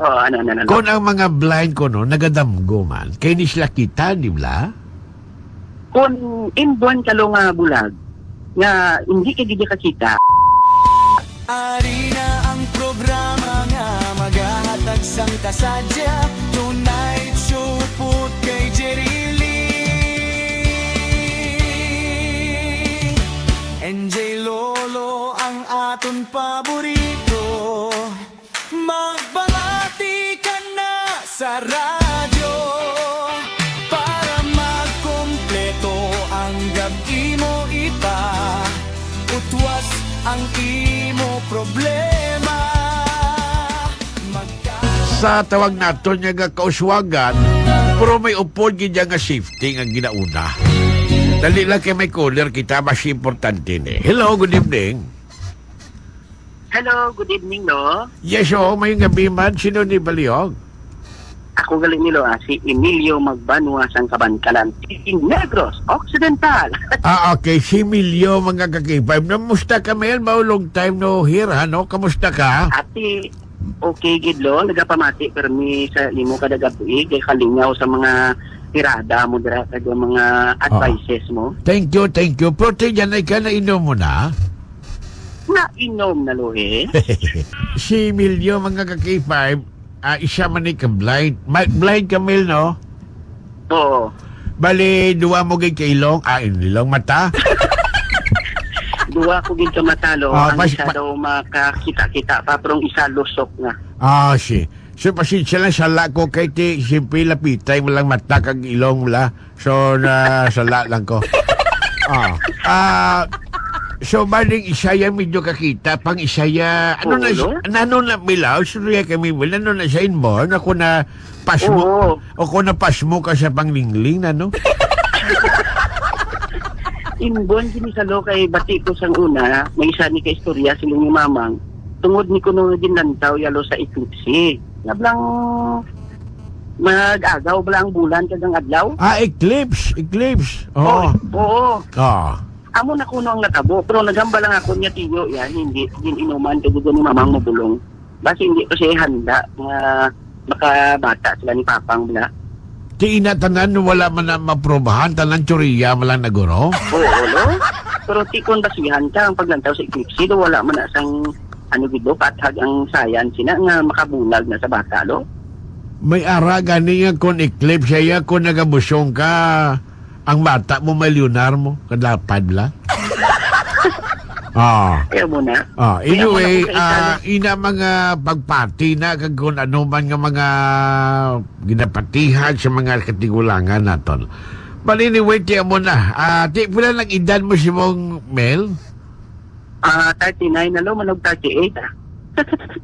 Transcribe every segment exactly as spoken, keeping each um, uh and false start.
Oo, ano, ano, ano, ano. Kon ang mga blind kuno nagadamgo man, kay ni sila kita, di ba? Kon inborn ka lo nga bulag, nga hindi ka gid kakita. Ari na ang programa nga magahatag sang kasadya, Tonight Show pud kay Jerry Lee. N J Lolo ang aton paborito. Magbalati ka na sa radyo para magkumpleto ang gab-i mo, ipa. Utwas ang imo problema. Magka- Sa tawag naton nga kauswagan, pero may upod gid nga safety nga ginauna. Dali lang kay may caller kita, mas importante ni. Hello, good evening. Hello, good evening, no? Yes, oo, may gabi man. Sino ni Baliog? Ako gali nilo, ah, si Emilio Magbanwa sang Kabankalan, City Negros Occidental. Ah, okay. Si Emilio, mga ka-K five. Namusta ka, Mel? Mao long time no hear, ano? Kamusta ka? Ati, okay gid, lo. Nagapamati permi sa imo kada gabi kay kalingaw sa mga tirada mo dira, kag mga Ah. advices mo. Thank you, thank you. Pero ti, yan ay ka, nainom mo na? Nainom na, lo, eh. Si Emilio, mga ka-K five, ah, isa man ni ka blind. Ma-, blind ka, Mel, no? Oo. Bali, duwa mo gid ka ilong, ah, ilong mata. Duwa ko gid ka mata, lo. Ah, Ang mas-, isa ma- daw makakita-kita pa, pero ang isa lusok na. Ah, si. So, pasensya lang, sala ko kay ti, siyempre, lapitay mo lang mata kag ilong mo la. So, na, sala lang ko. Ah, ah, so, baling isaya medyo kakita, pang isaya, ano na, Ulo? Nano na, Milaw, surya kami, nano na sa inborn, ako na pasmo, Oo. ako na pasmo ka sa panglingling, ano? Inborn, sini sa lo, kay bati ko sang una, may isa ni ka istorya, sila ni Mamang, tungod ni kuno nga ginlantaw yalo sa eclipse. Nga blang mag-agaw bala ang bulan kag ang adlaw? Ah, eclipse, eclipse. Oo. Oo, oo. Ah. Amo na kuno ang natabo, pero naghambal lang ako niya, tiyo, yan, hindi, din inuman, kay di ni mamang mabulong. Basi hindi pa siya handa nga makabata sila ni Papang bala. Ti ina tanan, wala man na maprobahan, tanan teorya man lang na, guro? Oo, lo. Pero ti kon basihan ka ang paglantaw sa eclipse, lo, wala man na sang, ano gid, lo, pathag ang science na nga makabulag na sa bata, lo. May ara gani nga kon eclipse siya, kon nagabusong ka, ang bata mo may lunar mo, kadlapad la. Ah. Kaya mo na. Ah, Kaya mo na anyway, kung sa ah, isa ina mga pagpati na kag kung ano man nga mga ginapatihan sa mga katigulangan naton. But anyway, tiyan mo na. Ah, ti, pila nang edad mo, si mong Mel? Ah, thirty-nine na lo, manog thirty-eight, ah.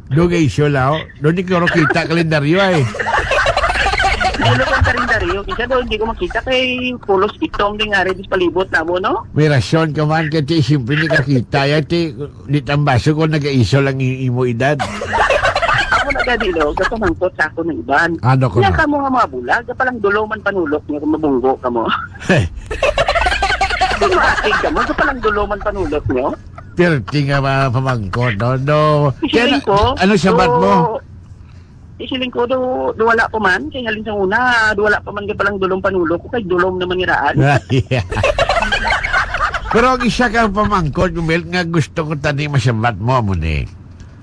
Dugay siya, lao. Doon di ko kita kalendaryo, ay. Dulo kong kalendaryo. Kisa doon, hindi ko makita kay pulos itong di nga rin sa palibot na mo, no? May rason ka man, kay ti, siyempre, di ka kita. Yan, ti, di tambaso ko, nag-aiso lang yung imo edad. Ako na gani, lo, kapamangkot sa ako ng iban. Ano ko Kaya na? Kamo nga mga bulag, kapalang dulo man panulok niyo kung mabunggo ka mo. Kung maakig ka mo, kapalang dulo man panulok niyo. Pirti nga mga pamangkot, no? No. Isiling Kaya na, ko, ano sabat do, mo? Isiling ko, do, do wala pa man, kay halin sa una, do wala pa man ka palang dulom panulok ko, kay dulom naman ni Raan. Pero ang isa ka pamangkot, Mel, nga gusto ko tani masabat mo, amo ni.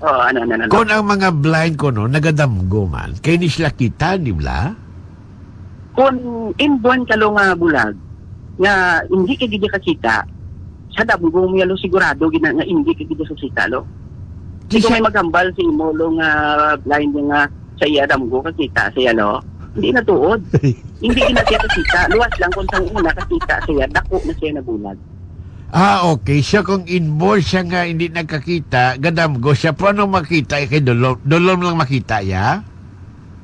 Oh, ano, ano, ano, ano? Kung ang mga blind ko, no, nagadamgo man, kay ni sila kita, di ba? Kung inborn ka lo nga bulag, nga hindi ka gid kakita, sa damgo mo yalo sigurado gid na nga hindi ka gid kakita, lo. Di Di ko siya may maghambal sa imo, lo, nga blind nga sa iya damgo kakita sa iya, lo. Hindi na tuod. Hindi gid na siya kakita. Luwas lang kung sa una kakita siya, dako na siya nabulag. Ah, okay. Siya kung inborn siya nga hindi nagkakita, gadamgo siya. Pero anong makita kay dulom? Dulom lang makita, ya?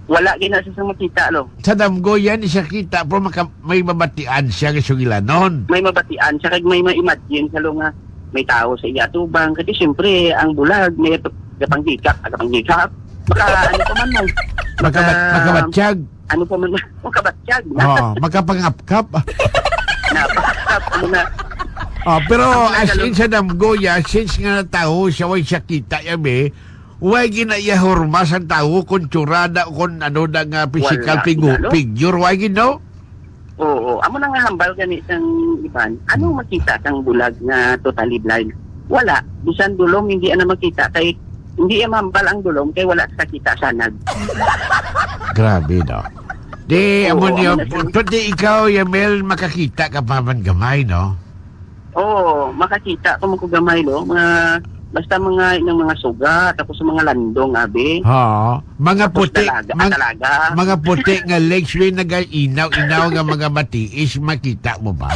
Wala gid na siya sa makita, lo. Sa damgo yan, di siya kita, pero maka-, may mabatian siya nga sugilanon. May mabatian siya, kag may ma-imagine sa lo nga may tao sa iya tubang. Kasi siyempre, ang bulag, may ito, kapanggikap, ah, kapanggikap. Maka, ano pa man mo? Makabat-, Maka-, makabatyag. Ano pa man, makabatyag na. Oo, makapangapkap. Napakap, ano na. Oh, pero Ang as nagalo- in sa damgo, ya, since nga natawo siya, way siya kita, ya, be, Way ginayahurma sang tawo kon tsurada o kon ano na nga physical Wala, figu-, wala. figure, way gid, no? Oo, amo na nga hambal gani sang iban. Ano Hmm. makita sang bulag nga totally blind? Wala. Bisan dulom, hindi ana makita kay hindi iya mahambal ang dulom kay wala sa kita sanag. Grabe, no? Di, Oo, amo niyo, amo na siya. Pati ikaw, Yamel, makakita ka pa man gamay, no? Oo, makakita ko man ko gamay, no? Mga, basta mga, inang mga suga, tapos mga landong, abi. Oo. Mga Tapos puti, dalaga, mag-, dalaga. mga puti nga legs, may nagainaw-inaw nga mga matiis, makita mo ba?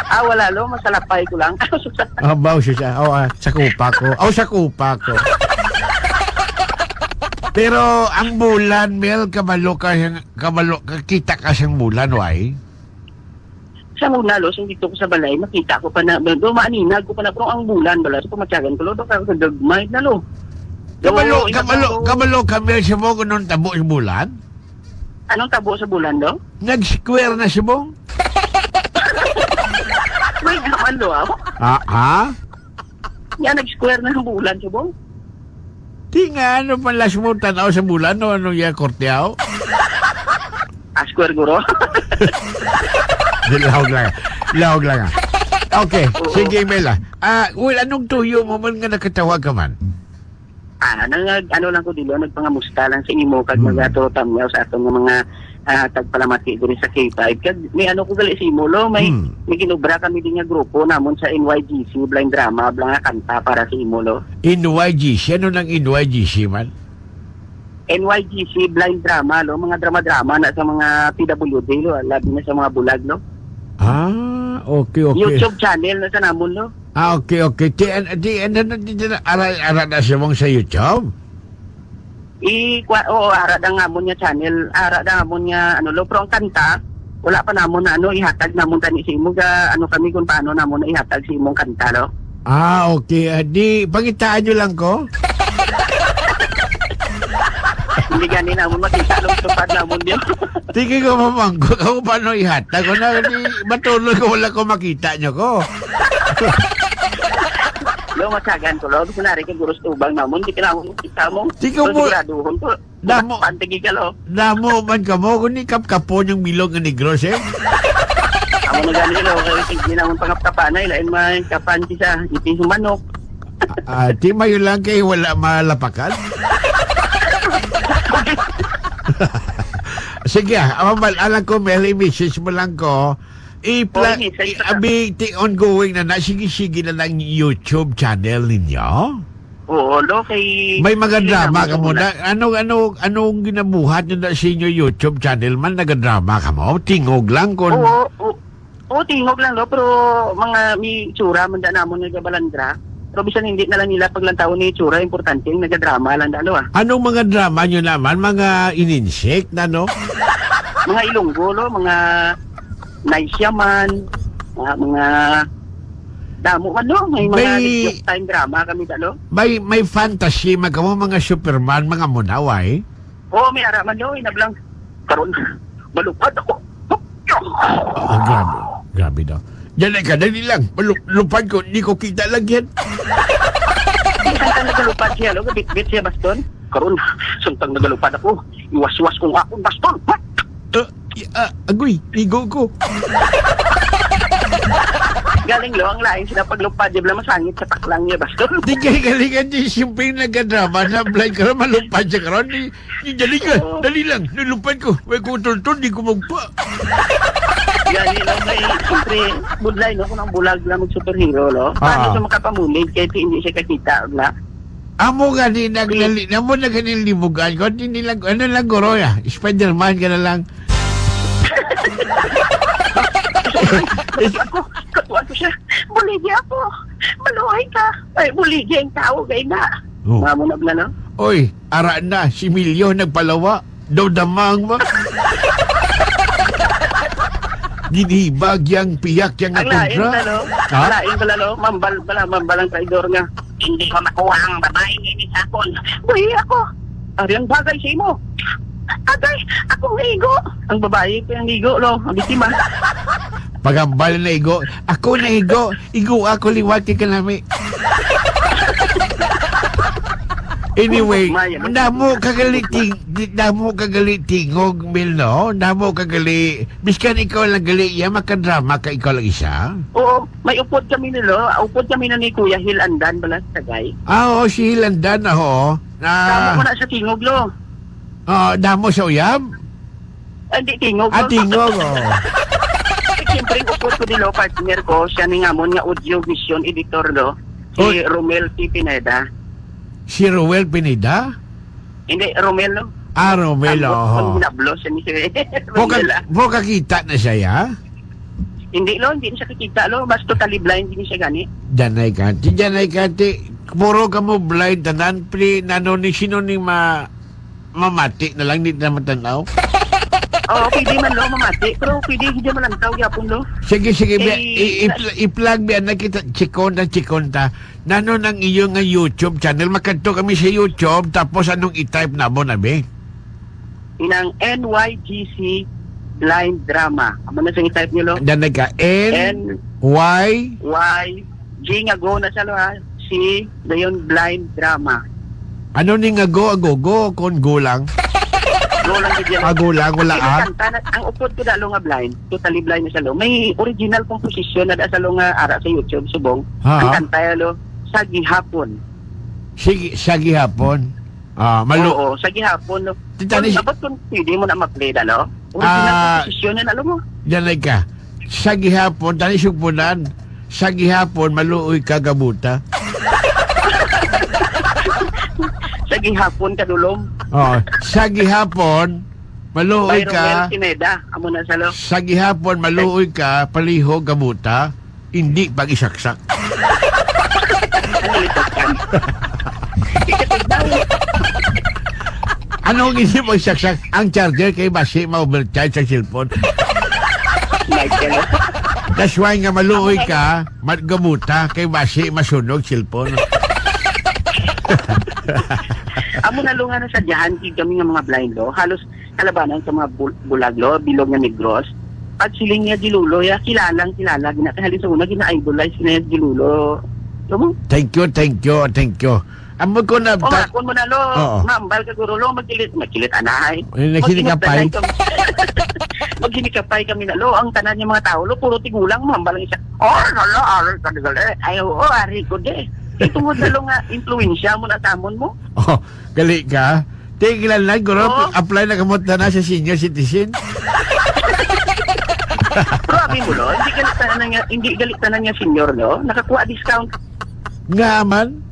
Ah, wala, lo. Masalapay ko lang. Abaw siya. Oh, ah, sa kupa ko. Oh, sa kupa ko. Pero ang bulan, Mel, kabalo ka, kabalo, kakita ka sang bulan, why? Sa una, lo, sing dito ko sa balay, makita ko pa na, do, maaninag ko pa na, pero ang bulan, bala, sa pamatyagan ko, lo, baka kagagmay na, lo. Kabalo, Lo, kabalo, iba ko. kabalo ka, Mel, sa mo kung anong tabo sa bulan? Anong tabo sa bulan, lo? Nag-square na si Bong. May naman, lo, ako. Ah, ha? Yan, nag-square na ang bulan, si Bong. Di nga, ano pa last mo tanaw sa bulan, no? Ano ya, korteaw? Ah, square, guro. Di, lahog lang. Lahog lang, ah. Okay, Oo. Sige, Mel, ah. Ah, well, anong tuyo mo man nga nakatawa ka man? Ah, nang, ano lang ko, Dilo, nagpangamusta lang sa imo, kag Hmm. mga to, tamyaw sa atong mga, ah, tagpalamati diri sa K five. Kag may ano ko gali sa imo, lo, may, Hmm. may ginobra kami din nga grupo namon sa N Y G C, blind drama, bla nga kanta para sa imo, lo. N Y G C? Ano nang N Y G C man? N Y G C, blind drama, lo, mga drama-drama na sa mga P W D, lo, labi na sa mga bulag, lo. Ah, okay, okay. YouTube channel na sa namon, lo. Ah, okay, okay. Ti, an-, ti, an-, an-, ti, ti, ara, ara na siya mong sa YouTube? I, kwa, oo, ara da nga amon nga channel, ara da nga amon nga, ano, lo, pero ang kanta, wala pa namon na, ano, ihatag namon tani sa imo, ga, ano, kami kung paano namon na ihatag sa imong kanta, lo. Ah, okay. Ah, di, pangitaan nyo lang ko. Hindi gani namon makita, lo, tupad namon yun. Tiki ko, mamangko ka kung paano ihatag ko na, di, matulog ko, wala ko makita nyo ko. Lo, masagan ko, lo. Gusto na rin kay Gurus Tubang namon, di ka namon makita mo. Di ko Lo, mo, siguraduhon ko. Damo. Pantigi ka, lo. Damo man ka mo, kung ni kapkapon yung bilog nga negros, eh. Amo na gani, lo, kay hindi namon pangapkapanay, lain may kapan kisa, iti sumanok. Ah, ah, ti mayo lang kay wala malapakan. Sige, ah, amal-, alam ko, Mel, i-message mo lang ko. I-pla-, Oh, i-message i-, ka. Abi, ti ongoing na na. Sige, sige na lang YouTube channel ninyo. Oo, lo, kay May mga hindi drama naman ka mo wala. Na. Ano, ano, anong ginabuhat nyo na sa inyo YouTube channel man? Nagadrama ka mo? Tingog lang kung Oo, oo. Oo, tingog lang, lo, pero mga may itsura man da namon nga gabalandra. Pero bisan hindi na lang nila paglantawon ni itsura, importante ang nagadrama lang da, lo, ah. Anong mga drama nyo naman? Mga ininsik na, no? Mga Ilonggo, lo, mga Naisya man, ah, mga damo man, lo. May mga May, religious time drama kami da, lo. May, may fantasy, magkamo mga Superman, mga munaway. Oo, may ara man, lo, inablang. Karon, malupad ako. Ah, grabe. Grabe daw. Dali ka, dali lang. Malu-, lupad ko, di ko kita lang yan. Samtang nagalupad siya, lo, bitbit siya baston. Karon, samtang nagalupad ako, iwaswas kong akong baston. Ah, y-, ah, agoy, ligo ko. Galing, lo, ang lain sila paglupad, di ba, masangit sa taklang niya, baston. Di kay galingan di, siyempre nagadrama na, blind ka na, malupad siya karon. Di, di, dali ka, Oo. Dali lang, nalupad ko. May ko tultol, di ko magpa. Gani, lo, may, siyempre, budlay, no, kung ang bulag lang mag-superhero, lo. Paano Ah. siya makapamulig kahit hindi siya kakita, na? Amo gani nag-, Di- nali-, amo na gani libugan ko. Di nila, ano lang, guro, ya? Spider-Man ka na lang. Ako, katuan ko siya. Buligi ako. Maluhay ka. Ay, buligi ang tao, gay na. Oh. Mga mo na, no? Oy, ara na, si Milyo nagpalawa. Daw damang ba? Ginhibag yang piyak yang Ang lain atungra. Pala, lo. Ha? Ang lain pala, lo. Mambal pala, mambal ang traidor nga. Hindi ko makuha ang babae nga ini sa akon. Buhi ako. Ari ang bagay sa imo. Agay, akong naigo. Ang babae pa yung naigo, lo. Ang biktima. Pagambal na igo. Ako na igo. Igo ako liwat kay kanami. Anyway, Kung ugma, yan ang damo ka gali ugma. ting-, di-, damo ka gali tingog, Mel, no? Damo ka gali, biskan ikaw lang gali, ya, makadrama ka ikaw lang isa? Oo, may upod kami nilo. Upod kami na ni Kuya Hil Andan bala sa Sagay. Ah, oo, si Hil Andan, ah, oo. Na Damo ko na sa tingog, lo. Ah, damo sa uyab? Ah, di tingog, Ah, no? tingog, oh. Siyempre, ang upod ko nilo, partner ko, siya ni ngamon nga audio vision editor, no? Si Oh. Romel T. Pineda. Si Roel Pineda? Hindi, Romel, no? Ah, Romel, Ang oho. ang ginablo siya ni si Poka, Romel, ah. pokakita na siya, ya? Hindi, lo, hindi na siya kakita, lo. Mas totally blind din siya gani. Janay ka, ti, janay ka, ti. Puro ka mo blind, tanan, pre, nano ni, sino ni ma-, mamati na lang, di na matanaw. Oo, pwede man, lo, mamati. Pero pwede, hindi man lang tao, yapon, lo. Sige, sige, bi-, Eh, i-, i-, i-plug, bi, na kita, chikon na, chikon ta. Nano nang iyo nga YouTube channel? Makadto kami sa YouTube, tapos anong i-type na mo na, bi? Inang N Y G C Blind Drama. Amo na sing i-type niyo, lo. Yan na ka, N Y. N Y G nga go na siya, lo, ha? C, dayon Blind Drama. Ano ni nga go, agogo, kon go lang? Go lang, gid yan. Ah, go lang, wala, Hindi ah? kanta na, ang upod ko dalo nga blind, totally blind na siya, lo. May original composition na da sa, lo, nga ara sa YouTube, subong. Ha? Ang kanta, lo, Sa Gihapon. Sige, Sa Gihapon. Ah, malu- Oo, Sa Gihapon, lo. Tita, Kung ni- dapat kung pwede mo na ma-play, dalo. Original Ah, composition na, lo, mo. Yan ay ka. Sa Gihapon, tani sugpunan. Sa Gihapon, maluoy ka gabuta. Sa Gihapon, kadulom. Oh, Sa Gihapon, maluoy By Romel ka. Pineda, amo na sa, lo. Sa Gihapon, maluoy ka, palihog gabuta, hindi pag-isaksak. Ang lipatan. Ano ang hindi mo isaksak? Ang charger kay basi ma-overcharge ang cellphone. Michael. That's why nga maluoy ka, mat-, gamuta, kay basi masunog cellphone. Amo na, lo, nga nasadyahan gid kami nga mga blind, lo. Halos kalabanan sa mga bul-, bulag, lo, bilog nga Negros. Pag siling niya Gilulo, ya, kilalang kilala gina. Kay halin sa una, gina-idolize na niya Gilulo. Alam mo? Thank you, thank you, thank you. Amo ko na O, ta- nga, kun mo na, lo, Oo. mambal ka, guro, lo, magkilit, magkilit, anay. Eh, naghinikapay. Maghinikapay kami. Maghinikapay kami na, lo, ang tanan niya mga tao, lo, puro tigulang, mambal ang isa. Oh, lala, aray ka, di gali. Ay, oo, ari ko, di. Itungod na, lo, nga, influensya mo na tamon mo. Oh, gali ka? Tigilan lang, guro, Oo. apply na kamo na sa senior citizen. Pero abi mo, lo, hindi gali tanan nga, hindi gali tanan nga senior, lo. Nakakuha discount. Nga man?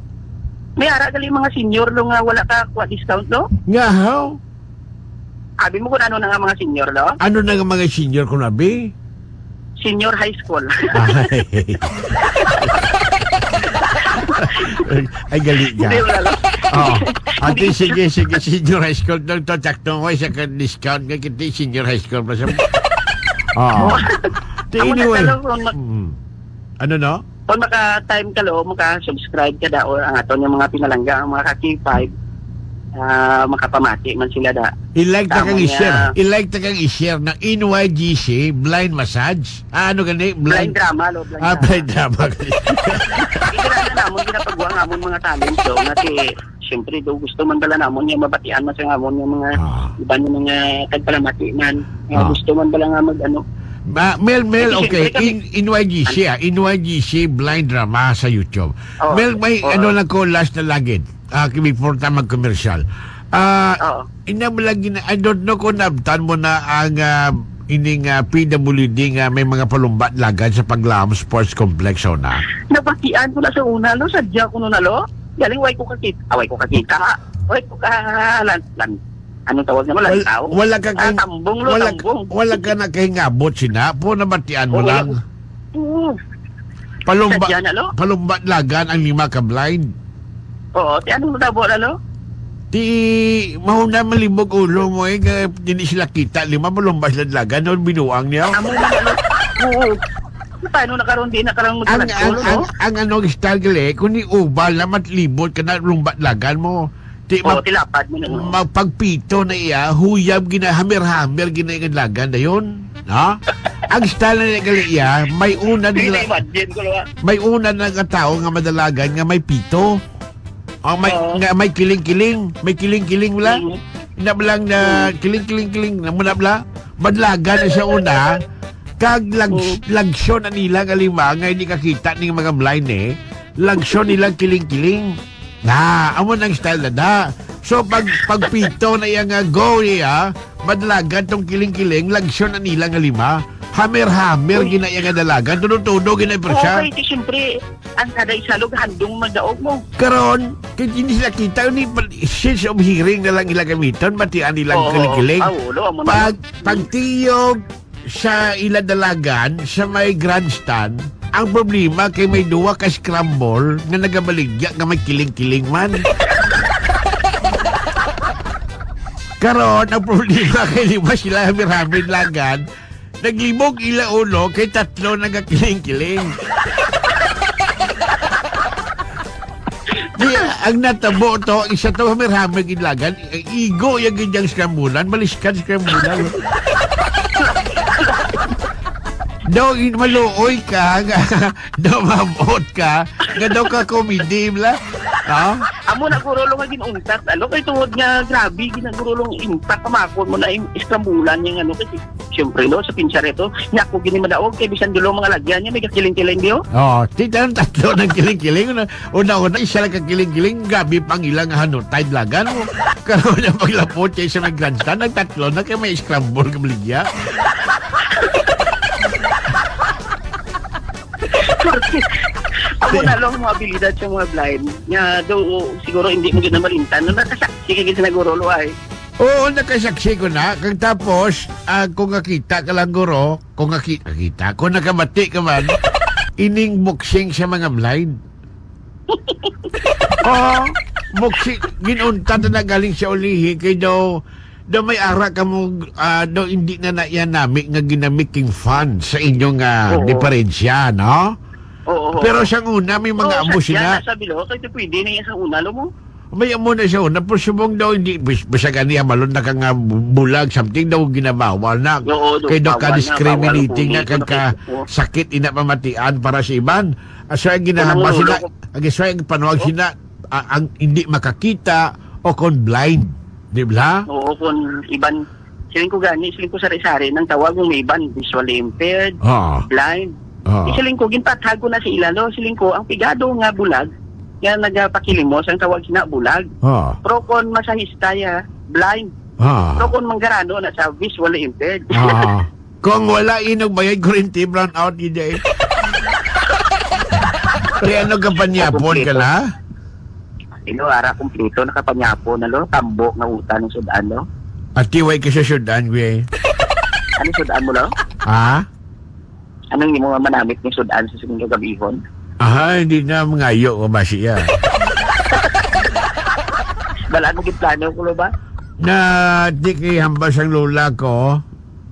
May ara gali mga senior, lo, nga wala ka kuha discount, lo. Nga, how? Abi mo kung ano na nga mga senior, lo? Ano na nga mga senior, kun abi? Senior high school. Ay. Ay, gali ka. Hindi, wala lang. Oh. Ate, Hindi. sige, sige, senior high school. Dong, to, sakto ko, isa ka discount nga kita, senior high school pa sa Oh. Te, Amo na anyway. Talaga, kung ma- Mm. Ano, no? Kung maka-time ka, lo, maka-subscribe ka daw, ang aton nga mga pinalangga, ang mga ka-K five, ah, makapamati man sila da. I-like ta Tama kang niya. i-share. I-like ta kang i-share na N Y G C, blind massage. Ah, ano gani? Blind Blind drama, lo, blind Ah, drama. blind drama. Hindi na namon ginapagawa nga amon mga talent, lo, nga si, siyempre, do, gusto man bala namon nga mabatian man sa nga amon nga mga Ah. iban nga mga tagpalamati man. Nga Ah. gusto man bala nga mag, ano. Ma-, Mel, Mel, Hindi, okay. siyempre kami In, N Y G C, ah. N Y G C blind drama sa YouTube. Oo. Mel, may Oo. ano lang ko, last na lagid. Ah, before ta mag-commercial. Ah, Oo. ina mo lagi na, I don't know kung naabtan mo na ang, ah, ining, ah, P W D nga may mga palumbat lagan sa Paglaom Sports Complex, oh, na. Nabatian ko na sa una, lo. Sadya ko na, lo. Galing, way ko kakita. Ah, way ko kakita. Way ko ka-, lan-, lan-, anong tawag naman? Wal-, Lantaw? wala ka Ah, kay, tambong, lo, wala, tambong. wala ka na kay ngabot sina. Po, nabatian mo Oo, lang. wala ko. Oo. Palumba-, Sadya na, lo? palumbat lagan ang lima ka blind. Oo, ti ano mo tabo na, lo? Ti, mahuna malibog ulo mo, eh, nga dili sila kita, lima, malumbat sila lagan, no, binuang niya. Amo na, lo? Oo. Paano na karon, di na karon Ang, magpalagko, ang, lo? ang, ang ano, style gali, kung ni ubal na matlibot ka na, lumbat lagan mo. Ti, Oo, mag-, tilapad mo na, no? magpagpito na iya, huyab gina, hamir-hamir gina yung lagan na yun. Ha? Ang style na gali iya, may una Hindi nila, na-imagine ko, lo, ah. may una na nga tao nga madalagan nga may pito. Oh, may, Oo. nga may kiling-kiling. May kiling-kiling, wala? Mm. Ina bala nga Mm. kiling-kiling-kiling, amo na bala? Madlagan na siya una, kag lag-, Mm. lagsyon na nila nga lima, nga hindi kakita ning mga blind, eh. Lagsyon nila kiling-kiling. Na, amo nang style na da. So, pag, pag pito na iya nga go, iya, madlagan tong kiling-kiling, lagsyon na nila nga lima. Hammer-hammer Uy. gina iya nga dalagan, tudo-tudo gina Oo, presya. Kay, siyempre, ang kada isa log handong madaog mo. Karon, kay hindi sila kita, ni pa-, sense of hearing na lang ila gamiton, batian nilang Oo. kiling-kiling. Ah, ulo, amo na. Pag, pagtiyog sa ila dalagan, sa may grandstand, ang problema kay may duwa ka scramble nga nagabaligya nga may kiling-kiling man. Karon, ang problema kay lima sila hamir-hamir lagan, naglibog ila ulo kay tatlo nagakiling-kiling. Di, ang natabo to, isa to hamir-hamir gid lagan, igo ya gid yang scrambulan, baliskan scrambulan. Daw in-, maluoy ka, nga, daw maabot ka, nga daw ka comedy, bla? Ha? Amo na guro lo nga ginuntat, ano? Kay tungod nga grabe, ginaguro lo intak, kamakon mo na yung scrambulan yung ano, kasi siyempre, lo, sa pinsya reto, nya ako gini madaog, kay bisan dulo mga lagyan niya, may kakiling-kiling diyo. Oh, tita, ang tatlo ng kiling-kiling, una, una, una, isa lang kakiling-kiling, gabi pang ilang hanutay, lagan mo. Karon na paglapot kay sa may grandstand, nagtatlo na kay may scramble ka baligya. Amo na lang mga abilidad sa mga blind. Nga do, siguro hindi mo gid na malimtan. No, nakasaksi ka gid sa naguro, lo, ay. Oo, nakasaksi ko na. Kag tapos, ah, kung nakita ka lang, guro, kung naki-, nakita, kung nakabati ka man, ining boxing sa mga blind. Oo, boxing, ginunta na galing sa ulihi, kay daw, daw may ara ka mo, ah, daw hindi na na yan nami nga ginamit king fun sa inyong, ah, Oo. diferensya, no? Oo, oo. Pero sa una, may mga Oo, amo sa, sila. Yan, nasa bilo, kay pwede na yan sa una, lo mo? May amo na siya, una, pero subong daw, hindi, bis-, bisag ani, amalon na ka nga bu-, bulag, something daw ginabawal na. Oo, do, Kay daw bawal na, ka-discriminating bawal na, na, kung kag hindi ka, ko na-, oo. sakit ina pamatian para sa iban. Ah, so, ang ginahambal Unang sila, lulo ko. ang, so, ang panuwag Oh. sila, ah, ang hindi makakita o kon blind. Di ba? Oo, kung iban, siling ko gani, siling ko sari-sari, nang tawag mo may iban, visually impaired, Ah. blind. Ah. Siling ko, ginpathag ko na sa ila, lo. Siling ko, ang pigado nga bulag, nga nagapakilimos, ang tawag sina bulag. Ah. Pero kung masahista ya, blind. Ah. Pero kung manggarano na sa visually impaired. Ah. Kung wala inog bayad, kuryente, brown out, gid eh. Kaya ano ka panyapon ka Kompleto. na? Ino, ara, kompleto, nakapanyapon na, lo. Tambo nga utan ng sudan, lo. Ati, way ka sa sudan, gwe. Ano sudan mo, lo? Ha? Anong imo nga manamit ni sudan sa sining kagabihon? Aha, hindi na mangayo ko ba siya? Balaan mo gid plano ko, lo, ba? Na, di kay hambal sang lola ko,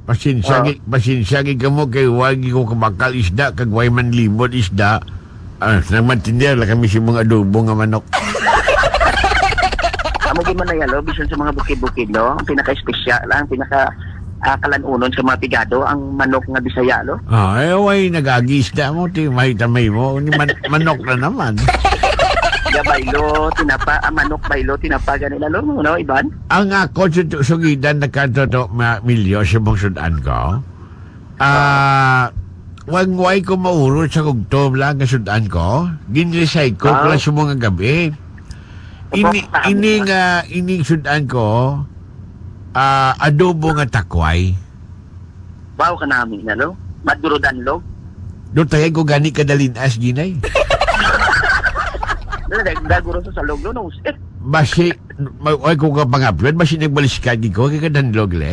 Pasensya Oh. gi-, pasensya gid kamo kay wa gid ko kabakal isda kag way man limod isda. Ah, nagmatindihan lang kami sa mga adobo nga manok. Amo gid man na yan, lo, bisan sa mga bukid-bukid, no? Ang pinaka-espesyal, ang pinaka, ah, kalanunon sa mga pigado, ang manok nga Bisaya, lo. Ah, eh, way nag-agi isda mo, ti, may tamay mo. Ni man-, manok na naman. Ya, baylo, tinapa, ah, manok, baylo, tinapa, ganun na, lo, no, Iban? Ang ako, su-, sugidan na kanto to, ma-, milyo, sa mong sudan ko. Ah, wangway ko maurot sa kugtob lang nga sudan ko. Gin-recycle ko Ah. lang sa mga gabi. Ini, Opo, tama. ini nga, ining sudan ko, ah, adobo nga takway. Wow, kanami na, lo. Madurodan, lo. Do tayo ko gani kadalinas, Ginay. Dala, dala, dala, guro sa salog, lo, no? Eh. Basi, ma-, ay ko ka pangapyon, basi nagbaliskad ko, kay kadanlog, le.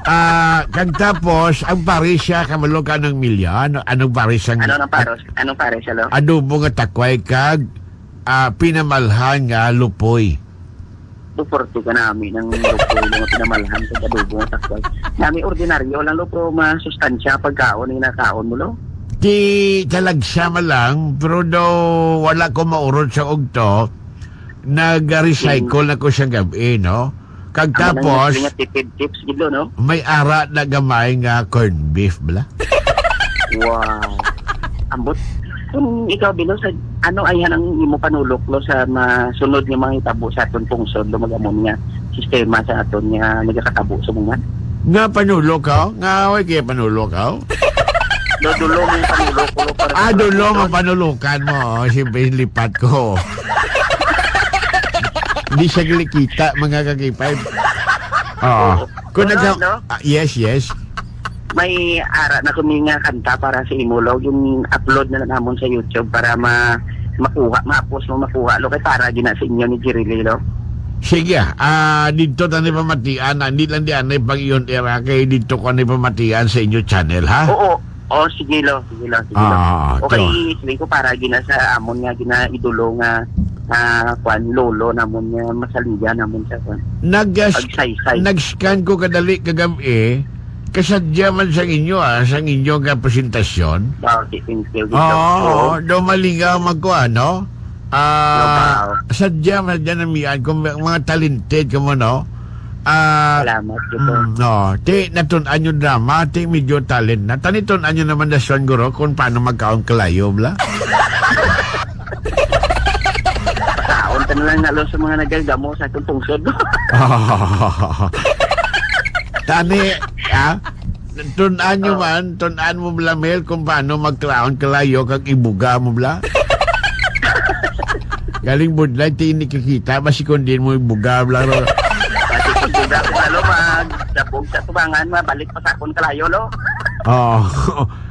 Ah, kag tapos, ang pares siya, kamalo ka ng milya, ano, anong pares ang Ano nang pares? Anong pares, lo? Adobo nga takway kag, ah, pinamalhan nga lupoy. Suporte ka nami ng lupoy nga pinamalhan sa adobo nga takway. Nami ordinaryo lang, lo, pero masustansya pagkaon ang nakaon mo, lo. Di talagsa man lang, pero daw wala ko maurot sa ugto, nag-recycle Hmm. na ko sa gabi, no? Kag Ang tapos, mga tipid tips gid, lo, no? May ara na gamay nga corned beef, bala. Wow. Ambot. Kung ikaw, Bilo, sa, ano ay hanang imo panulok, lo, sa masunod nga mga hitabo sa aton pungsod, lo, mag-amon nga sistema sa aton nga nagakatabo sa mga? Nga panulok ka? Nga away kaya panulok ka? Do, dulong ang panulok ko, lo, para Ah, sa dulong ang panulok. Panulokan mo. Oh, siyempre, lipat ko. Di siya gilikita, mga kakipay. Oo. Oo. Kung Pero, nagka-, no? Ah, yes, yes. May ara na kami nga kanta para sa imo, lo. Yung upload na lang namon sa YouTube para ma-, makuha, ma-post mo, makuha, lo. Kay para gina sa inyo ni Jerry Lee, lo. Sige, ah, dito tani pamatian, ah, hindi lang di anay pag iyon era, kay dito ko ni pamatian sa inyo channel, ha? Oo. Oh, sige, lo. Sige, lo. Sige, lo. Ah, Okay, to. Sige ko para gina sa amon nga gina idolo nga, ah, kwan, lolo namon nga masaligan namon sa kwan. Nag-, ah, Pagsaysay. Nag-scan ko kadali kagabi, kasadya man sang inyo, ah, sang inyo nga presentasyon. Ah, okay, thank you. Oo, Oo. Do malingaw man ko, ano? Ah, Wow. Sadya man dyan ang miyan, kung may mga talented ka mo, no? Ah, Salamat, Tito. Mm, no. Ti, natun-an yung drama, ti, medyo talent na. Tani tun-an yung naman na siguro kung paano magkaon kalayo, bla? Kaon ka na lang nalo sa mga nagagamo sa atong pungsod. Tani, ah, tun-an nyo Oh. man, tun-an mo, Blamel, kung paano magtraon kalayo kag ibuga mo, bla? Galing budlay, ti ini kakita, basi kung din mo ibuga, bla, ro. Basi kung buga ko, lalo, magdabog sa tubangan, mabalik pa sa akon kalayo, lo. Oh.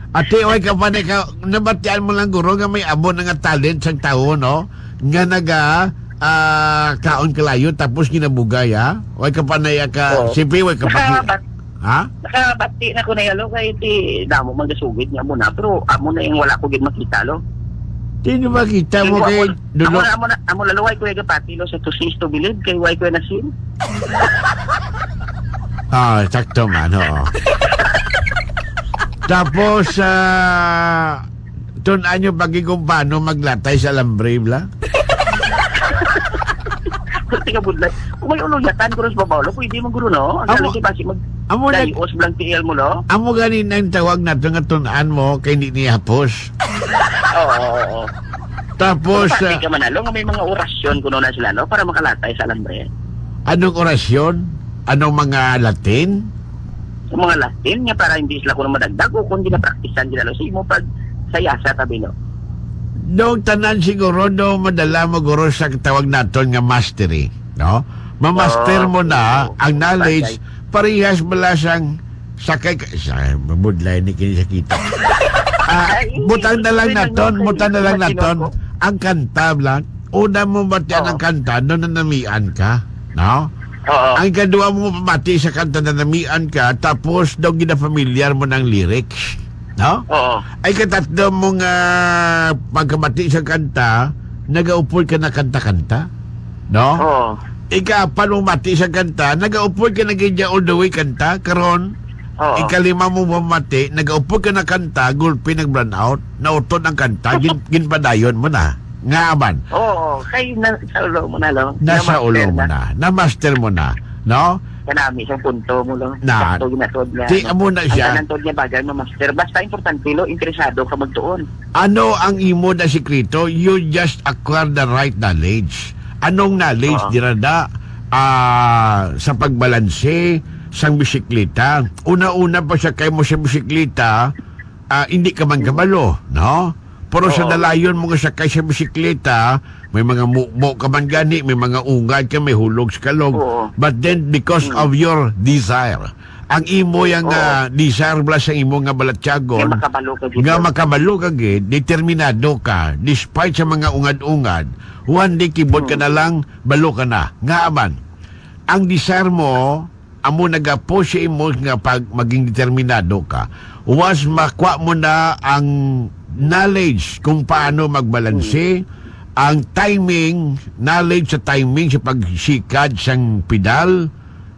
Ate, oy, ka pa na ka, nabatian mo lang, guro, nga may amo na nga talent sang tawo, no? Nga naga, ah, kaon kalayo, tapos ginabugay, ha? Oy, ka pa na ya ka, Oo. Siyempre, oy, ka pa Nakabat-, Ha? Nakabati na ko na yalo kay ti damo man gasugid nga mo na, pero amo na yung wala ko gid makita, lo. Di nyo makita mo Hindi, kay amo, amo Dudong? na, amo na, amo na, lo, why ko yung gapati, lo, sa to see is to believe, kay why ko yung nasin? Ah, sakto man, oo. Tapos, ah, tun-an nyo pagi kung paano maglatay sa alambre, bla? Kung tingabudlay, kung may uluyatan, guro, sa babaw, lo, pwede mo, guro, no? Ang Amo, galing si Basi mag-, amo nag-, dayos blang tiil mo, lo? Amo gani nang tawag nato nga tun-an mo kay hindi niya hapos. Oo, oo, oo. Tapos, Pero pati ah, ka man, lo, nga may mga orasyon, kuno na sila, no? Para makalatay sa alambre. Anong orasyon? Anong mga Latin? Ang mga Latin nga para hindi sila kuno madagdag o kung ginapraktisan nila, lo, sa imo pag sayasa, tabi, lo. Dong tanan siguro, dong madala mo, guro, sa tawag naton nga mastery, no? Mamaster Oo, mo na oo. Ang knowledge, Bagay. Parehas bala sang sakay ka, sa, mabudlay ni kini sa kita. Ah, Ay, butang na lang ay, naton, nagmamatinog butang na lang ko. Naton, ang kanta lang, una mo batian Oo. Ang kanta, no, nanamian ka, no? Oo. Ang kadua mo pamati sa kanta, nanamian ka, tapos daw ginafamilyar mo ng lyrics, no? Oo. Ay katatlo mo nga pagkamati sa kanta, nagaupod ka na kanta-kanta, no? Oo. Ikaapat mo mati sa kanta, nagaupod ka na gid all the way kanta, karon, Oo. Ikalima mo pamati, nagaupod ka na kanta, gulpi nag-brownout, nautod ang kanta, gin-, ginpadayon mo na. Nga man. Oo, kay na, sa ulo mo na, lo. Nasa Na-master ulo mo na. Na. Na-master mo na, no? Kanami sa punto mo, lo. Na. Sakto ginatod niya, Ti, no? Amo na Ang siya. Tanan tod niya bagay, ma-master. Basta importante, lo, interesado ka magtuon. Ano ang imo na sikreto? You just acquire the right knowledge. Anong knowledge Oo. dira da? Ah, sa pagbalanse sang bisikleta. Una-una pa siya kay mo sa bisikleta, ah, hindi ka man kabalo, no? Pero sa Oo. dalayon mo nga sakay sa bisikleta, may mga mubo ka man gani, may mga ungad ka, may hulog sa kalog. Oo. But then, because Mm. of your desire, ang imo yang, Oo. ah, desire bala sa imo nga balatyagon, Nga makabalo ka gid. Nga makabalo ka gid, determinado ka, despite sa mga ungad-ungad, one day kibot ka Mm. na lang, balo ka na. Nga man, ang desire mo, amo nagapush sa imo nga pag maging determinado ka. Once makuha mo na ang knowledge kung paano magbalanse, Mm. ang timing, knowledge sa timing sa pagsikad sang pedal,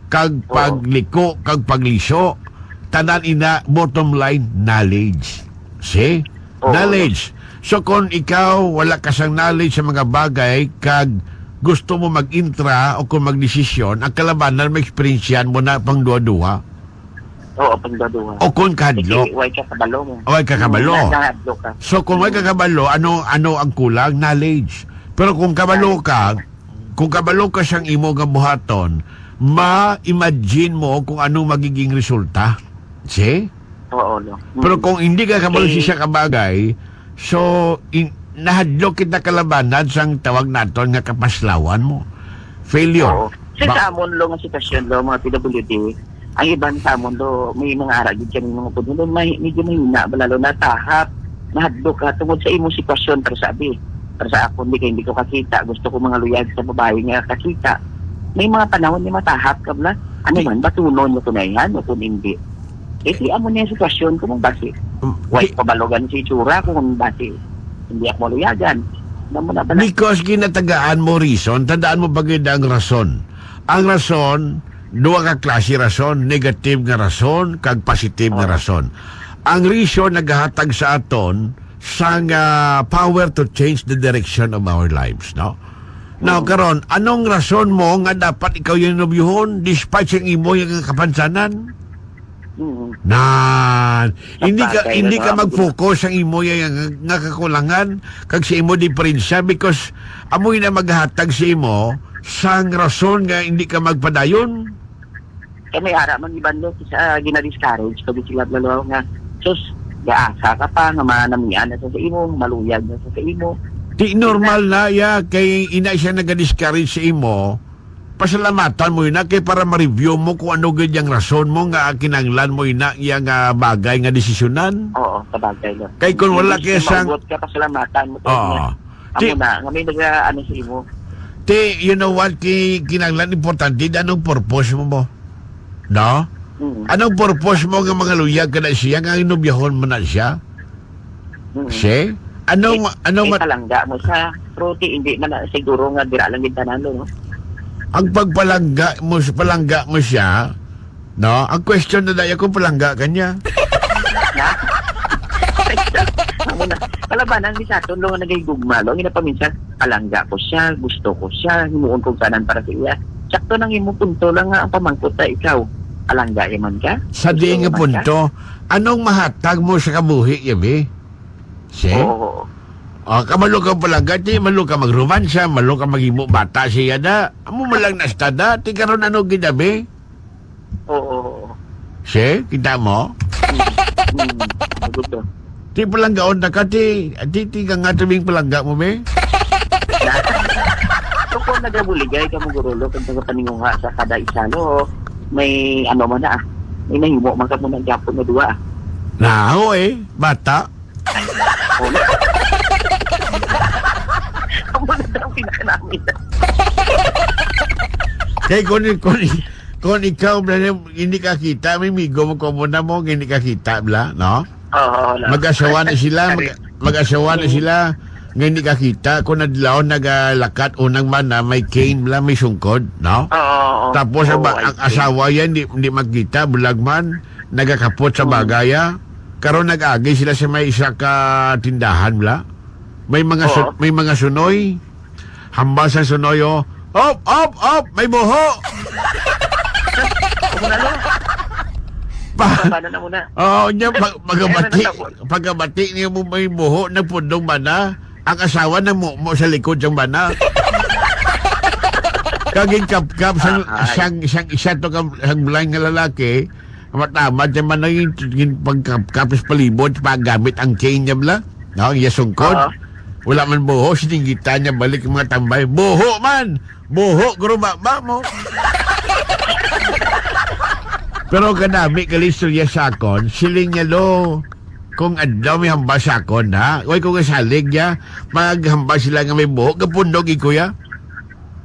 kag Oo. pagliko, kag pagliso, tanan ina, bottom line, knowledge. See? Oo. Knowledge. So, kung ikaw wala ka sang knowledge sa mga bagay, kag gusto mo mag-intra o kung magdesisyon, ang kalabanan, maeksperiensyahan mo na pang duha-duha. Oo, pangduha-duha. O kung kahadlok. Kasi way ka kabalo mo. Way ka kabalo. Mm, na-, nahadlok ka. So, kung way ka Mm. kabalo, ano, ano ang kulang? Knowledge. Pero kung kabalo Knowledge. ka, kung kabalo ka sang imo nga buhaton, ma-imagine mo kung anong magiging resulta. See? Oo, no. Pero Mm. kung hindi ka kabalo sa Eh, isa ka bagay, so, in-, nahadlok kita kalabanan sang tawag naton nga kapaslawan mo. Failure. Oo. Sa, Ba- sa amon lo nga sitwasyon lo, mga P W D, ang iban sa amon lo, may mga ara gid kami mga puno, may, medyo mahina ba lalo na tahap, nahadlok ka tungod sa imong sitwasyon, pero sabi, para sa ako, hindi kay hindi ko kakita, gusto ko mga luyag sa babae nga kakita. May mga panahon ni matahap ka bla. Ano Di- man, batunon mo tunayhan o kung hindi. Eh, di amo niya sitwasyon ko mong basi. Mm, Way di- pabalogan si itsura ko mong basi. Hindi ako maluyagan. Namo na bala. Because ginatagaan mo reason, tandaan mo ba gid ang rason? Ang rason, duha ka klase rason, negative nga rason, kag positive nga Oo. rason. Ang reason nagahatag sa aton sang, ah, power to change the direction of our lives, no? Now, Oo. karon, anong rason mo nga dapat ikaw yung nobyohon despite sa imo yung kapansanan? Mm. Nan, hindi ka, Sabagay, hindi ano, ka ang mag-focus ang imo ya-, nga, nga kakulangan kag sa imo diperensya, because amo na maghatag sa imo sang rason nga hindi ka magpadayon. Kay may ara man iban, no, sa gina-discourage pag sila lalo nga, "Sus, gaasa ka pa nga manamian na sa, sa imo, maluyag na sa, sa imo." Di normal na, ya, kay ina siya naga-discourage sa imo. Pasalamatan mo ina kay para ma-review mo kung ano gid yang rason mo nga kinahanglan mo ina iya nga bagay nga desisyonan. Oo, sabagay, no. Kay kung wala Imbis kay nga sang maugot ka, pasalamatan mo to Oo. nga. Ti- Amo na, nga may naga-, ano sa imo. Ti, you know what? Ki-, kinahanglan importante, di anong purpose mo mo? No? Mm. Anong purpose mo nga mga luyag ka na siya, nga inubyahon mo na siya? Mm. Si? Anong, Eh, anong eh, ma- palangga mo siya. Pero ti, hindi man na siguro nga dira lang gid tanan, no? Ang pagpalangga mo, palangga mo siya, no? Ang question na daya kung palangga ka niya. Na? Amo na. Kalabanan ni sa aton, lo, nga nagahigugma, lo, nga paminsan, palangga ko siya, gusto ko siya, himuon kong tanan para sa iya. Sakto nang imo punto lang nga ang pamangkot ta ikaw. Palangga ya man ka? Sa Gusto di mo nga man ka? punto, anong mahatag mo sa kabuhi, ya, be? Si? Oo. Ah, kabalo ka palangga, di malo ka magromansa, malo ka maghimo bata siya da. Amo man lang na esta da, ti karon ano gid, be? Oo, oo, oo. Si, kita mo? Mm, mm. Sagot ko. Ti palanggaon na ka, ti, ti, ti ka nga tubing palangga mo, be? So, kung nagabuligay ka mo, Gurulo, kag nagapaninguha sa kada isa, lo, may ano man na, ah. May nahimo man ka mo ng gapon na dua, ah. Naho, eh, bata. Amo na daw pinakanamin. Kay kung, kung, kung ikaw, bla, hindi ka kita, may migo mo, kung muna mo, hindi ka kita, bla, no? Oo, wala. Mag-asawa na sila, mag-, Kari- mag-asawa na Mm. sila, nga hindi ka kita, kung adlaw nagalakat unang man na may cane, bla, may sungkod, no? Oo, oo. Tapos, Oo, ang ba-, I ang see. asawa yan, di, di magkita, bulag man, nagakapot sa Mm. bagay, ah. Karon nag-agi sila sa may isa ka tindahan, bla. May mga su-, Oo. may mga sunoy. Hambal sa sunoy, oh. Op, op, op, may buho! Amo na, lo. Pa- Paano na muna? Oo, niya, pag-, Kaya pagabati, na natapos. pagabati niya mo may buho, nagpundong bana. Ang asawa na mo, mo sa likod sang bana. Kaging kapkap sang, Ah, ay. sang, sang isa to ka, sang blind nga lalaki, Matamad siya man ang gin-, gin-, pagkapkap sa palibot, paggamit ang cane niya, bla. No, ang iya sungkod. Oo. Wala man buho, sininggitan niya balik ang mga tambay. Buho man! Buho, guruma ba mo? Pero kadami ka istorya sa akon, siling niya, lo, kung adlaw may hambal sa akon, ha? Way ko kasalig niya, maghambal sila nga may buho, kapundog, ikuya.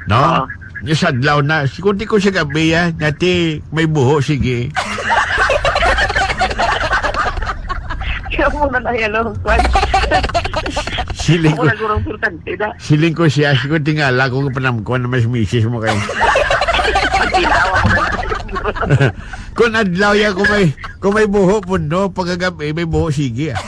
No? Oo. Niya sa adlaw na, sikunti ko sa gabi, ah, nga ti may buho, sige. Kaya mo na nahiyalo, kwan. Siling Amo ko, na gurong importante na. siling ko siya, sikunti nga lang kung panamkon na mas misis mo kayo. Pagkinawa mo na. Kung adlaw ya, kung may, kung may buho, puno, pagkagabi, may buho, sige, ah.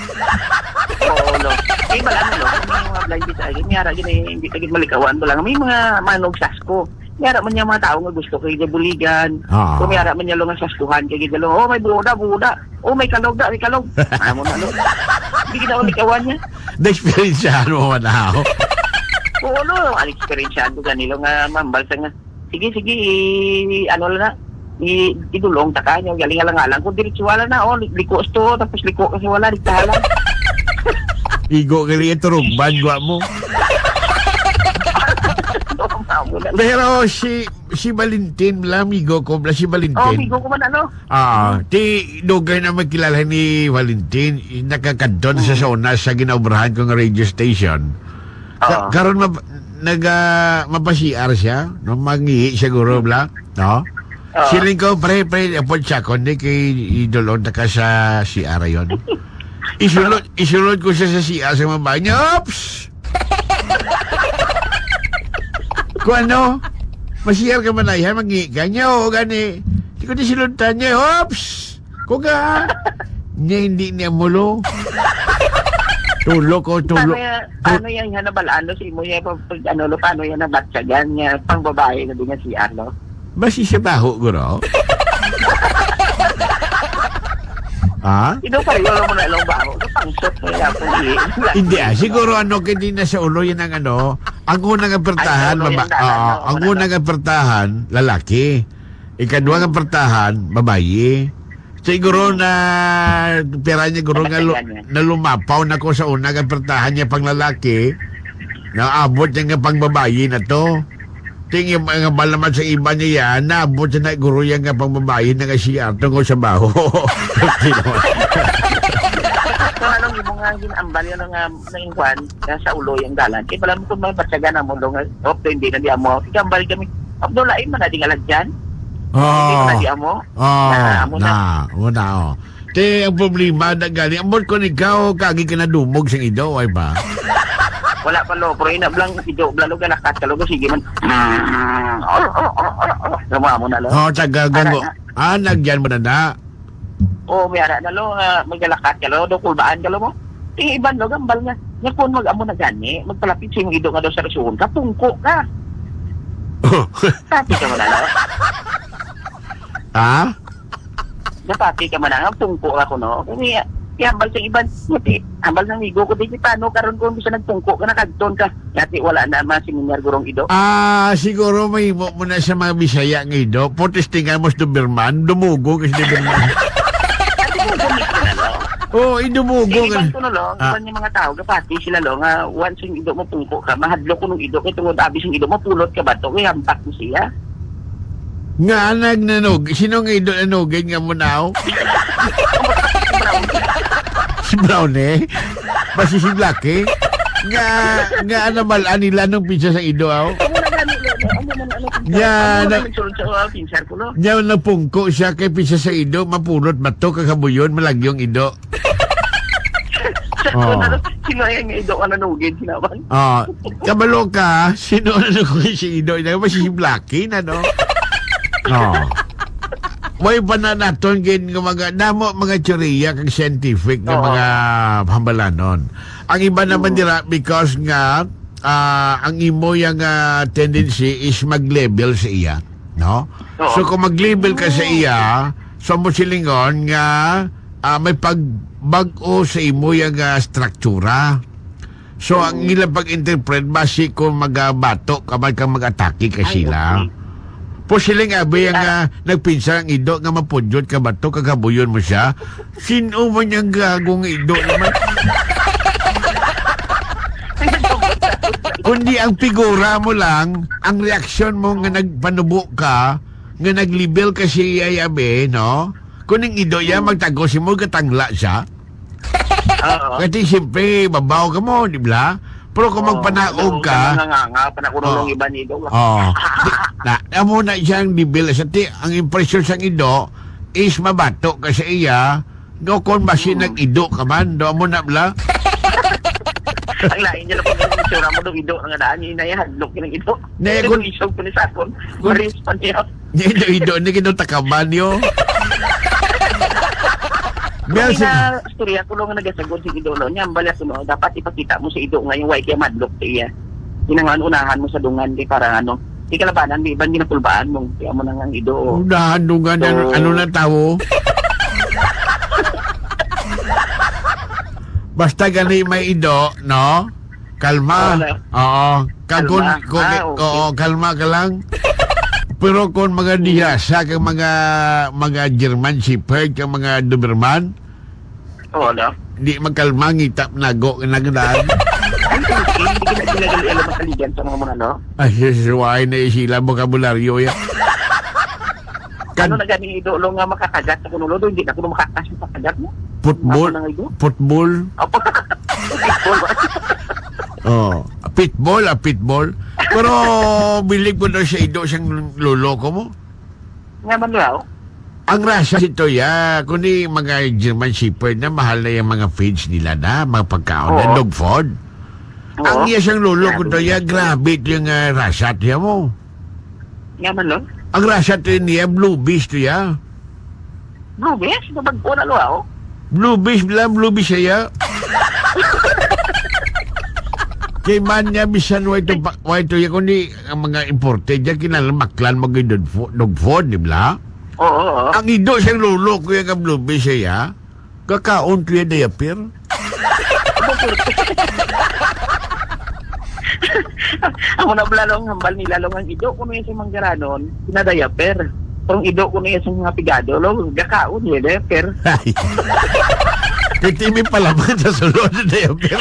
Oo, no. Eh, wala na, no? May mga blind date, ay, may ara, yun, eh, hindi tagit malikawan, wala. May mga manog sasko. May ara man niya mga tao nga gusto kay gabuligan. Ah. Kung may ara man niya lo nga sastuhan kay gidalo, "Oh, may buda, buda. Oh, may kalog da, may kalog." Amo na lo. Hindi kita ulikawan niya. Na-experiencehan mo man ako. Oo, no. Ang experiencehan ko ganilo nga mambal sa nga, "Sige, sige, i-, ano lang na. I-, idulong ta ka niya. Galing nga lang nga lang. Kung diretso wala na, oh, liko sto, tapos liko kasi wala, di ka lang." Igo ka liya, turugban, gwa mo. Amo na. Pero si, si Valentin, la, amigo ko, la, si Valentin. Oh, amigo ko man, ano? Ah, ti, dugay na magkilala ni Valentin. Nakakadton sa Hmm. sa una sa ginaobrahan ko nga radio station. Ka-, Oo. karon mab-, nag, ah, mapa-C R siya, no? Mangihi siguro, Hmm. bla, no? Oo. Siling ko, "Pre, pre, apod siya, kundi kay idulon ta ka sa C R yon." Isulod, isulod ko siya sa C R sa mga bahay niya. Oops! Kung ano, "Ma-C R ka man, ay, ha? Mangihi ka niya, o gani." Di ko di sinundan niya, "Oops!" Ko nga, niya hindi niya mulo. Tulo ko, tulo. Paano yan, paano yan nga nabalaan, no? Si mo yan, pag, pag, ano, lo, paano yan nabatyagan niya? Pang babae na din nga si, ano? Basi sa baho, guro. Ha? Ino pa rin, wala mo na lang baho. Sa pangsot mo yan, kung i-, Hindi, ah. Siguro, ano, kay di na sa ulo, yan ang, ano, ang unang apertahan, Ay, sa ulo baba-, yan, oo, ano, ang ano, unang ano. apertahan, lalaki. Ikaduha nga pertahan, babayi. Siguro na, pira niya, guro nga lu-, Kabasagan niya. nalumapaw na ko sa una nga pertahan niya pang lalaki, naabot niya nga pang babayi na to. Ting, yung mga balaman sa iba niya yan, naabot siya na guro yan nga pang babayi na nga siya tungkol sa baho. Kung anong imo nga ginambal, yun nga, na yung kwan, na sa ulo yung dalan. Kaya pala mo kung may batyagan na mo, lo nga, "Oh, hindi na di amo." Ikambal kami, "Abdullah, ay, man na di nga lagyan." Oo. Hindi man na di amo. Oo, Na, amo na, na. amo na, oh. Te, ang problema na gani, ambot ko ni ikaw, kagi ka nadumog sa ido, ay ba? Wala pa, lo, pero ina blang ido, blang lo, galakat ka, lo, sige man. Tama mo na, lo. Oh, taga, Ara gango. na. Ah, nagyan mo na na. Oo, may ara na, lo, nga may galakat ka, lo, do kulbaan ka, lo, mo. Ting iban, lo, gambal nga. Nga kung mag-amo na gani, magpalapit sa imong ido nga daw sa rasuhon ka, pungko ka. Pati ka mo na, lo. Ha? Napati ka man ang pungko ako, no? Kaya, kaya hambal sa iban, "Buti, hambal ng migo ko, di paano karon kung bisa nagpungko ka, nakagton ka." Yati, wala na, mga seminar gurong ido. Ah, siguro may mo, mo na sa mga Bisaya nga ido. Putis tingan mo sa Doberman, dumugo ka sa Doberman. Ay, di mo gamit ko na, no? Oo, idumugo Yung ka. iban ko, no, lo, Ah. iban yung mga tao, gapati sila, lo, nga once yung ido mo pungko ka, mahadlok ko nung ido, kaya tungod abis yung ido mo, pulot ka ba to? Kaya hampak mo siya. Nga nagnanog, sino nga ido nanugid nga munaw? Si Brownie? Basi si Blackie? Nga, nga nabal-an nila nung pinsa sa ido, aw? Amo na gani, lo, no? Amo man, ano, pinsa. Nya, Amo na na- nagsulod sa, uh, pinsa ko, no? Nya, napungko siya kay pinsa sa ido, mapulot bato, kagabuyon, malagyong ido. Sa Oh. Ano, sino yan nga ido ka nanugid, sinaban? Ah, kabalo ka, sino na ko si Ido? Ina ba si Blackie na, no? Oh. May pa na naton gid nga mga, damo mga teorya kag scientific nga Oo. mga hambalanon. Ang iba naman Mm. dira, because nga, ah, ang imo yang, ah, tendency is mag-level sa iya, no? Oo. So, kung mag-level ka sa Mm. iya, so mo silingon nga, ah, may pagbag-o sa imo yang, ah, struktura. So, ang Mm. ilang pag-interpret, basi kung magabato ka man kang mag-atake ka Ay, sila. okay. Posiling abi ang, Kaya ah, nagpinsa ang ido nga mapudyot ka bato, kagabuyon mo siya. Sino man yang gagong ido naman? Kundi ang figura mo lang, ang reaksyon mo nga nagpanubo ka, nga nag-level ka siya, abi, no? Kuning ido ya, Mm. magtagos mo, gatangla siya. Oo. Kasi siyempre, babaw ka mo, di ba? Pero kung Oo, magpanaog oo, ka, nga, nga, nga, panakulong Oo. iba ni Ido. Oo. Di, na, amo na siyang level sa ti, ang impresyon sang ido is mabato ka sa iya, no, kung basi Mm. nag-ido ka man, do mo na bla? Ang lain niya na pag ang itsura mo, do ido, nga daan, inay, hadlok, ng ido. Naya, Ito kung isog ko ni Sakon. Kung Maris pa niya. Ido-ido ni kinutakaban yo. Mel, Kami si na istorya ko lang nga nagasagod si Ido, no? Niya, ang bala ko, no? Dapat ipakita mo si Ido nga yung way kaya madlok sa iya. Kinangan unahan mo sa dungan, di para ano, Di kalabanan, di iban ginapulbaan mo. Kaya mo nang ang ido, oh. Unahan, dungan, ano, So, ano na tawo? Basta gani may ido, no? Kalma. Oo, na. Oo. Kag kun, Kalma. kun, Ah, okay. oo, kalma ka lang. Pero kung mga Mm. dihasa, kag mga, mga German Shepherd, kag mga Doberman, Oo, no? Di magkalma, ngita, nago, nagdaan. Ay, hindi, hindi ka na ginagaling alam makaligan sa mga, mga, no? Ay, sus, why na sila bokabularyo ya? Ano Kan- na ganing ido, lo, nga makakagat sa kuno, lo? Hindi na kuno makakas sa kagat mo. Football? Ako na nga ido. Football? Apo. Football ba? Oh, pitbull, ah, pitbull. Pero bilib ko daw siya ido siyang lolo ko mo. Nga man raw? Ang rasa sito ya, kundi mga German Shepherd na, mahal na yung mga feeds nila na, mga pagkaon na, Oo. dog food. Oo. Ang iya siyang lolo Grabe ko to ya, yun. grabe to yung, ah, rasa to ya mo. Nga man, lo? Ang rasa to niya, blue beast to ya. Blue beast? Nabag-o na, lo, ah, oh. Blue beast lang, blue beast siya. Kay man niya, bisan wa ito, pa- wa ito, ya, kundi ang mga imported, ya, kinalamaklan mo gid dog fo-, dog food, di ba? Oo, oo. Ang ido siyang lolo, kuya, nga blue beast siya, kakaon, kuya, diaper. Amo na bala, lo, ang hambal nila, lo, ang ido kuno ya sa manggaranon, kinadayaper. Pero ang ido kuno ya sa mga pigado, lo, gakaon ya diaper. Ay. Kay timi palaman sa sulod na diaper.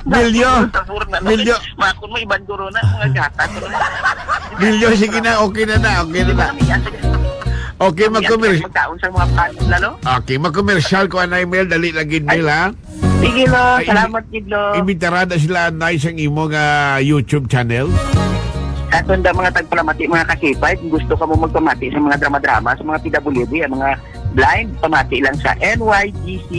Milyo, Sabor na, lo. Milyo. Makon mo, ibanduro na, mga gata, ano. Milyo, sige na, okay na na, okay na na. Okay, Ang magkomer- magkaon sa mga pan, lalo. Okay, magkomersyal ko, anay, Mel, dali lang gid, Mel, ha? Sige, lo. Ay, salamat gid, lo. Imbitarada sila, anay, sang imo nga YouTube channel. Sa tunda, mga tagpalamati, mga kasipay, kung gusto ka mo magpamati sa mga drama-drama, sa mga P W D, ang mga blind, pamati lang sa N Y G C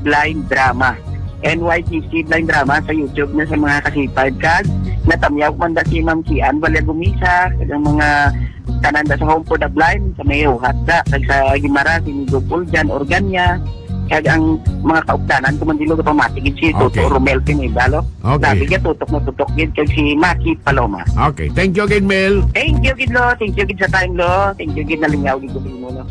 Blind Drama. N Y G C Blind Drama sa YouTube na sa mga kasipay. Kag natamyaw man da si Ma'am Kian Valagumisa, kag ang mga tanan da sa Home for the Blind, sa may Uhat da, kag sa Guimaras, si Nigo Puljan Organia, kag ang mga kaupdanan ko man dilo, pamati gid si Toto Okay. Romel Pineda, lo. Okay. Grabe gid, tutok na tutok gid, kag si Maki Paloma. Okay. Thank you again, Mel. Thank you gid, lo. Thank you gid sa time, lo. Thank you gid, nalingaw gid ko sa imo, lo.